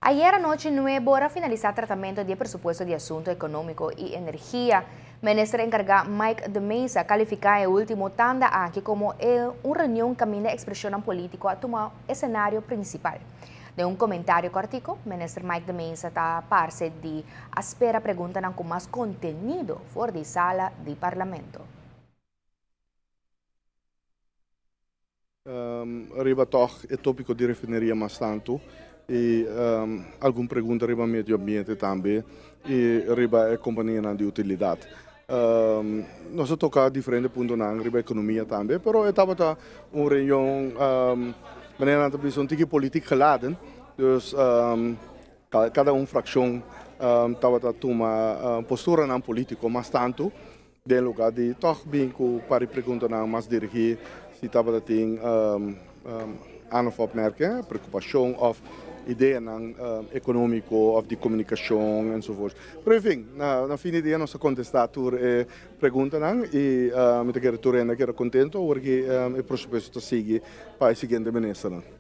Ayera anochi 9 or a finalisa tratamento di presupuesto di Asunto Economico y Energia. Minister encarga Mike de Meza a califica e ultimo tanda aki como un reunion caminda expresion politico a tuma scenario principal. Den un comentario cortico, Minister Mike de Meza ta parce di a spera pregunta cu mas contenido for di sala di parlamento. Riba toch e topico di refineria mas tanto y algun pregunta riba medio ambiente tambe y riba e compania di utilidad. Nos a toca diferente punto riba economia tambe, pero tabata un reunion, manera nan un tiki politiek geladen, dus cada un fraccion tabata tuma postura nan politico mas tanto, den lugar di toch bin cu par pregunta nan mas dirigi si tabata tin aan of opmerking, preocupacion of idea nan economico of di comunicacion enzovoort. Pero enfin, na fin di dia nos a contesta tur e pregunta nan y mi ta kere tur hende a keda contento porque e presupuesto ta sigui pa e siguiente minister.